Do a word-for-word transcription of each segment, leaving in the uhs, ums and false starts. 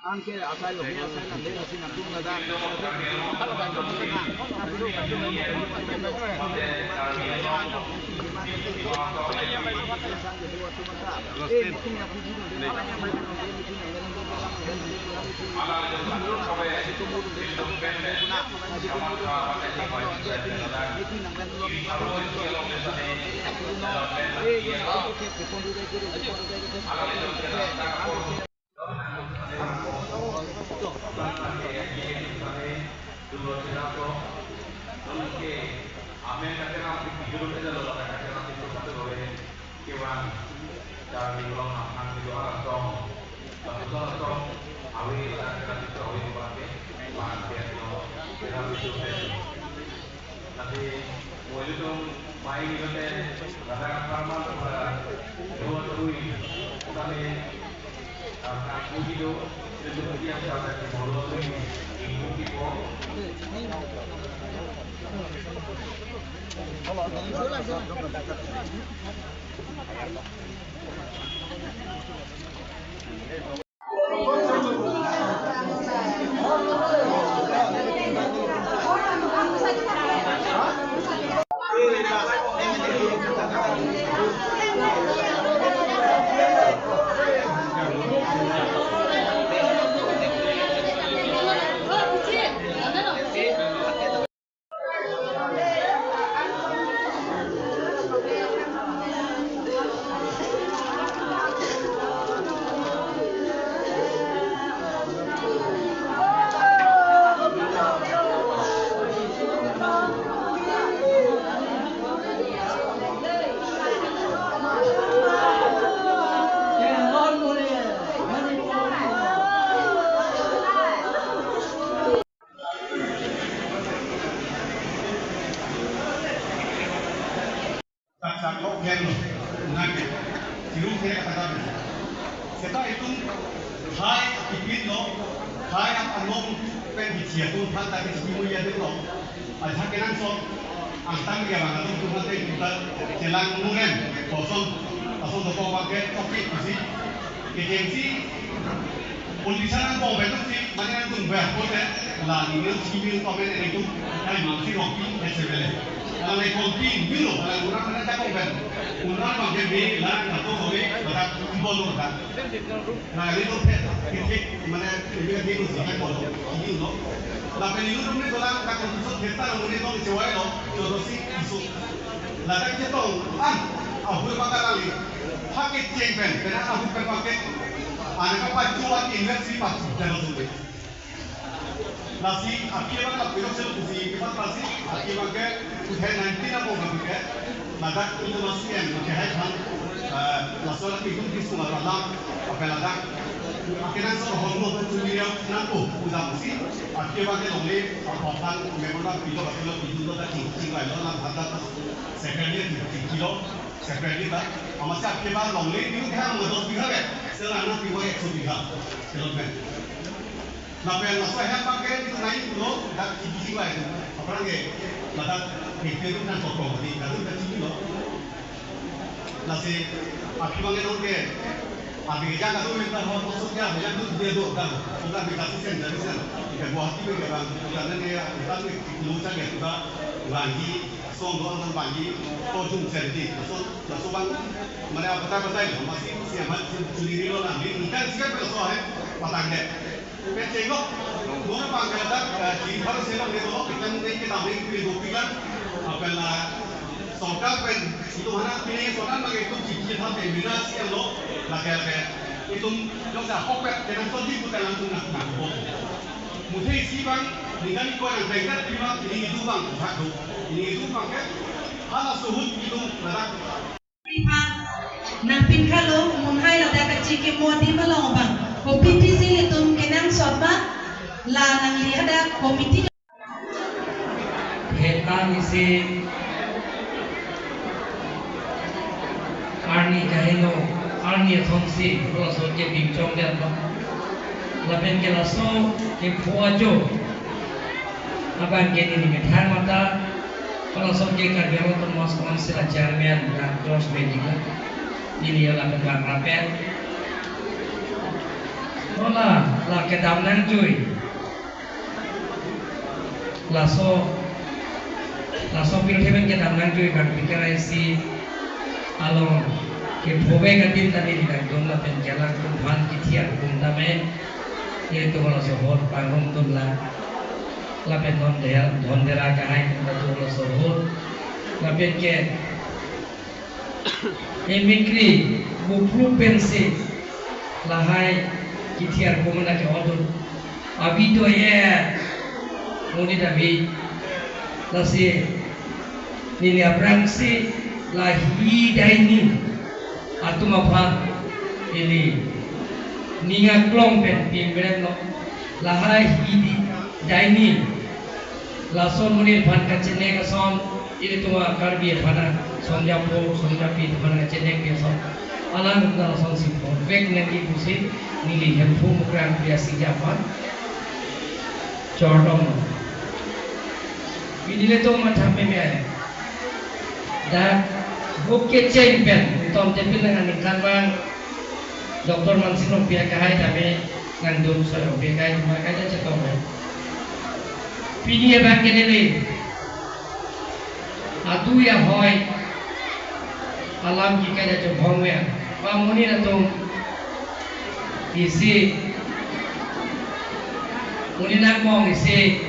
Anke asai lo, asai lo, le, asai na tung na dan. Tapi, mo ilitum main ilitum, ladak apharman pura, dua tui, kami, ah, kaku hidup, ilitum tiap saat di bawah tui, ibu ibu. Saksak kok gen lo, nang ke, tirung ke kata kata. Seta itum hai ipin lo, hai ang anong pen bichia tum phan tak isi mu ya dek lo. Ajak kenangsot, angtang ya bang atum tum phan tak kita chelang muren, kosong, kosong dokok pakai, oke, isi. Kekensi politician angbong pen si mane nangtum ber pote la ningkan simi comment enitum kai mang si rongpi S M L A. Ala nai continue lo, ala unang mana cakong pen. Unang mang ke me la nangtum kome mata ibon lo mata. Na ri lo phet kitik mane ini kan itu si kai bolo. Ini lo. Lapen ini lo ni dolang ka konstitusi kita lo ni lo ni cewai lo. Jodoh si isu. Ladak chetong an, ahur baka kali. Hake cheng pen, kena ahur pen pakai. Anak apa cuat invest si pasti, jangan sulit. Lasi, api apa kap kita sel kusi, kita pasti, api pakai, kuhai nanti na mau pakai. Ladak itu masih yang pakai hai kan. Eh, laso lagi itu di semua dalam, apa ladak. Akhirnya so hono tu dia nanti, udah mesti, api pakai longle, apa kan, memang tak kita pakai lo, itu tak tinggal, lo nak ada. Separately tingki lo, separately ta. Amatsi apheba longle, niu kehang ma dos bigha ke, sela na piwa ekso bigha, kelot pen. Lapen laso hem bang ke, niu nai lo, dak tingki tingki lo. Aphrang ke, ladak hekte tum nang sokong, di, dak tum dak tingki lo. Lasi, aphi bang ke non ke, aphi ke jaga tu minta ho, masuk ya, ya tu dia tu, dak, sudah minta sisen, dari sen. Ke Guwahati ke bang, sudah nene ya, kita tu, lu cak ya, sudah, lagi, Song do anton bangji, to jung sen di, laso, laso bang, mane abatai batai, masi, si amat, si, si, di lo nang, di, ikan sikat pala so hai, patang de. Pen cengok, dua bang kada, eh, di thar se lo, di lo, ikan di kita main di do pilan, apela, songkar pen, itu mana, pini sonan bagi itu, di, di, di, di, di, lo, lagi, lagi, itu, lo sa hopet, dengan soji, bukan langsung nak, nak, hop. Muthe isi bang, ningkan iko yang bengkat lima, ini itu bang, satu. Ini itu bang, kan? Hala suhut itu, ladak. Nangpin kalo, munhai ladak kachike mo di malong bang. Kopi pisi ilitum kenangsot ma, la nangli hadak komiti. Hetang isi arni kaheno, arni athongsi, laso ke pingchong den lo. Lapen ke laso ke phu ajo. Abang ke neli methang mata, laso ke Karbi Anglong Autonomous Council a chairman, Doctor George Bey Dikla. Neli lapen bang rapen. Nola, La kedam nangjui. Laso, laso pirthe pen kedam nangjui bang P K R A C along kephovek adim ta neli nangdun lapen kelang atum aphan kethiar kum tame. Itum laso ahut pangrum dunlang. Lapen Dhon Dera, Dhon Dera kahai atum ta do laso ahut. Lapen ke emikri bupru pensi lahai kethiar kum an ke odun. Abi do ye, monit abi. Lasi neli aphrangsi la hi daini atum aphan neli ning aklong pen pimrem lo. Lahai hi di daini. Lason monit aphan kachenek ason, ilitum a Karbi aphan a, Songjapo, Songjapi aphan kachenek ason. Alang ta lasonsi phovek nangji pusi, neli Hemphu Mukrang Priya Singja aphan chordom. Pini ilitum matha meme ai. Dak buk kecheng pen, tom tepil nang aningkan bang, Doctor Mansing Rongpi akehai tame nangdun, Soi Rongpi akehai tame akehai ta chetong. Pini abang ke neli adu ahoi alam ke kachechobong ve. Pamonit atum isi, monit angbong isi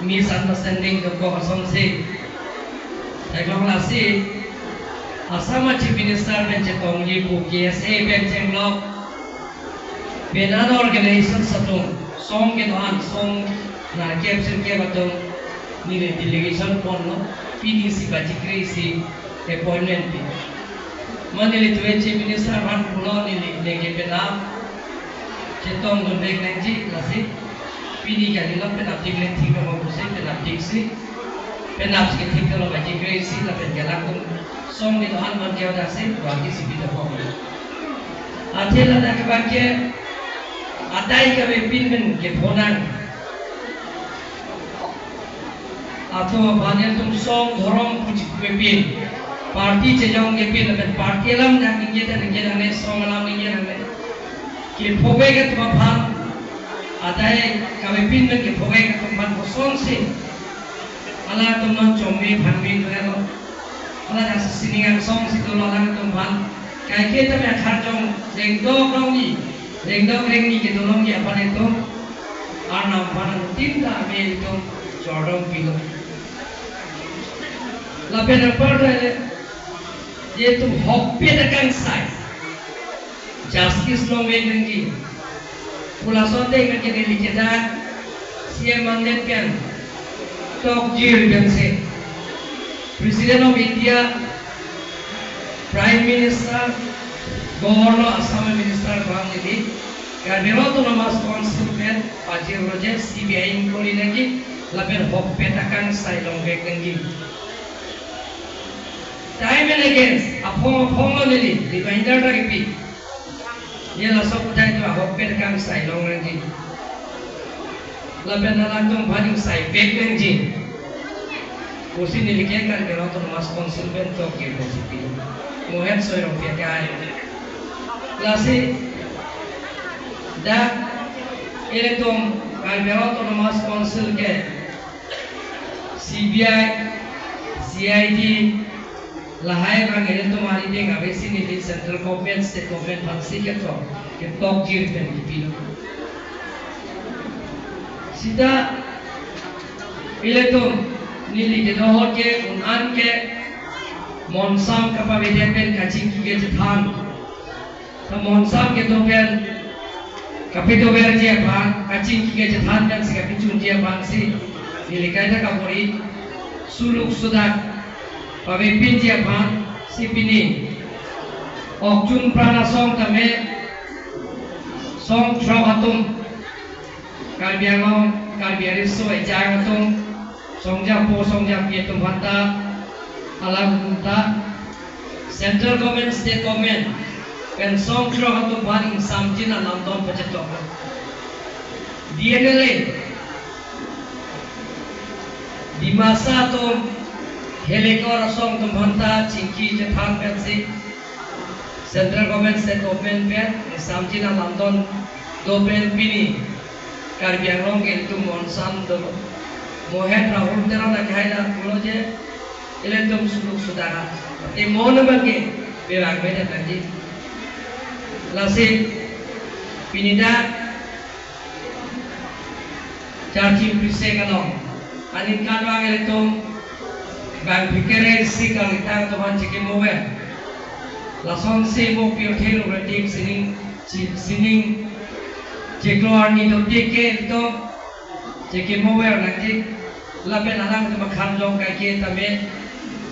misunderstanding dokok asonsi. Theklong lasi Assam a Chief Minister pen chetongji pu K S A pen chenglok pen an organization atum, song kedo-an, song nerkep sirkep atum, neli delegation ponlo, pinisi bajikre isi appointment pi. Mane neli tuwe Chief Minister aphan pulo neli neke penap chetongdun vek nangji lasi. Pini kali lo penap thik le thik lo pusi penap thiksi. Penapsi thik lo bajikre isi lapen kelang atum song kedo-an man keo daksi Guwahati si bida pong. Athe ladak abang ke adai kavepin pen kepho nang atum aphan, ilitum song dhorom puji kepin, party chejong kepin lapen party alam nangji ta nangji nangne, song alam nangji nangne. Kephovek atum aphan, adai kavepin pen kephovek atum aphan kosonsi alangtum non chongme phanme do lo. Alangtum sining angsong si dolo alangtum aphan. Kaike tame akharjong rengdok rongni, rengdok rengni kedo longji aphan itum Arnam aphan anuttin ta ame itum chordom pilo. Lapen apar ta le, itum ahokpet akangsai justice longvek nangji pu laso ateng ke neli kedak C M Mandet pen tokjir pensi President of India, Prime Minister, Governor, Assam Minister abang neli Karbi Anglong Autonomous Council pen pajirlo je C B I inquiry nangji lapen ahokpet akangsai longvek nangji. Time and again, aphong aphong lo neli reminder ta kipi. Ye laso aputhak itum ahokpet akangsai long nangji. Lapen alangtum aphan ingsaivek nangji pusi neli ke Karbi Anglong Autonomous Council pen tokjir pensi pi. Mohen Soi Rongpi akehai. Lasi dak ilitum Karbi Anglong Autonomous Council ke C B I, C I D, lahai abang ilitum arideng avesi neli central government, state government aphansi ketok, ketokjir pen kipilo. Sita ilitum neli kedo ahut ke un-an ke monsam kapavedet pen kachingki kachethan. Ta monsam kedo pen kapedoverji aphan, kachingki kachethan pensi kapechunji aphansi neli kaita kabor-i suluk sudak pavepinji aphansi pini okchun pran asong tame song throk atum, Karbi Anglong, Karbi ariso ejang atum, Songjapo Songjapi atum aphanta, alangtum ta Central Government, State Government pen song throk atum aphan ingsamjin alamdon pachetok. D M L A, Dimasa atum, Helekor asong atum aphanta chingki chethan pensi Central Government, State Government pen samjin alamdon do pen pini Karbi Anglong ke ilitum monsan dolo. Mohen Rahul Teron akehai la pulo je ilitum suluk sudara. Te mon abang ke bebak bedet lagi. Lasi pini dak Charchim Prise Kanong. Aningkanvang ilitum bang phikere isi kalitang atum aphan chikimo ave. Lasonsi mo pirthe lo rating sining chi-, sining chiklo arni dotik ke ilitum chikimo ave nangji. Lapen alangtum akharjong kaike tame,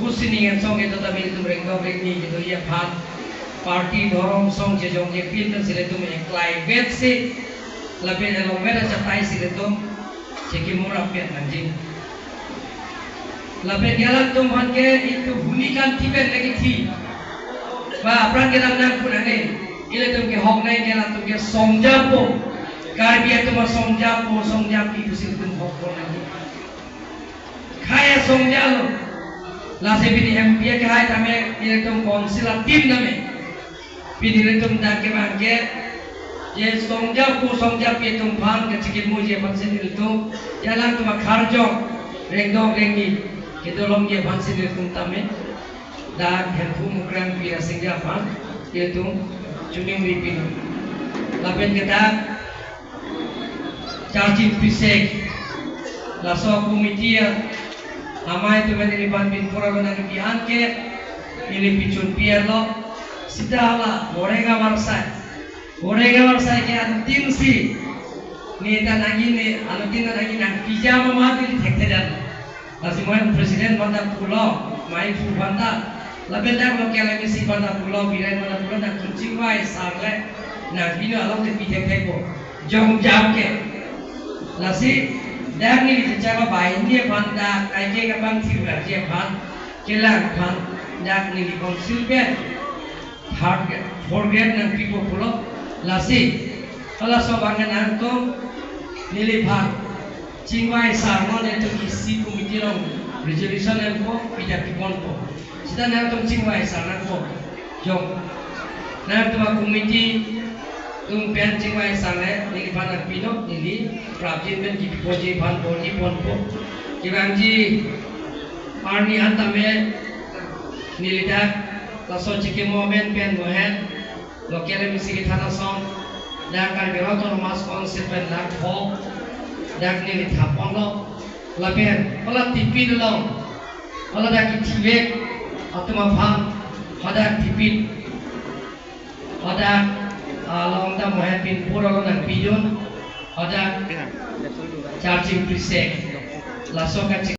bu sining ansong kedo tame ilitum rengdok rengni kedoji aphan, party dhorom song chejongje pin pensi ilitum eklai vetsi lapen elongvet achatai si ilitum chikimo rapet nangji. Lapen alangtum aphan ke itum huni kanti pen lagi thi. Ba apran kedam nangpu nangne. Ilitum ke hok nai ke alangtum ke songjapo. Karbi atum asongjapo, songjapi pusi ilitum hok ko nangji. Khei asongja lo. Lasi pini M P akehai tame ilitum council atim tame. Pini ilitum dak kevang ke, je songjapo songjapi atum aphan kachikimoji aphansi ilitum, je alangtum akharjong rengdok rengni kedolongji aphansi ilitum tame dak Hemphu Mukrang Pi Rasingja aphan ilitum choningri pilo. Lapen ke dak Charchim Prise, laso committee amei atum pen neliphan pinpur alo nangkepi an ke neli pichun pier lo. Sita hala goreng avarsai, goreng avarsai ke anuttin si ne ta nangji, ne anuttin ta nangji, nangpija ma mati thekthedet. Lasi mohen president aphanta pulo, maiphu aphanta, lapen dak local M A C aphanta pulo, Biren aphanta pulo, nangtum chingvai sar le nangpilo, along te pi thekthekpo. Jongjam ke. Lasi dak neli kechak abang hini aphanta kaike kabang thirverji aphan, kelang aphan dak neli council pen third grade, fourth grade nangpipo pulo. Lasi halaso abang ke nangtum neliphan chingvai sar, non nelitum isi committee along resolution enpo, pida piponpo. Sita nangtum chingvai sar nangpo. Jong. Nangtum acommittee atum pen chingvai sar le neliphan nangpinon, neli prapjin pen kipiponji aphan bor-i ponpo. Kevangji arni an tame neli dak laso chikimo amen pen mohen local M A C kethan ason, dak Karbi Anglong Autonomous Council pen lakh pho dak neli thaponlo. Lapen hala tipit along, hala dak kethivek atum aphan hadak tipit, hadak along ta mohen pinpur alo nangpidun, hadak Charchim Prise, laso kachik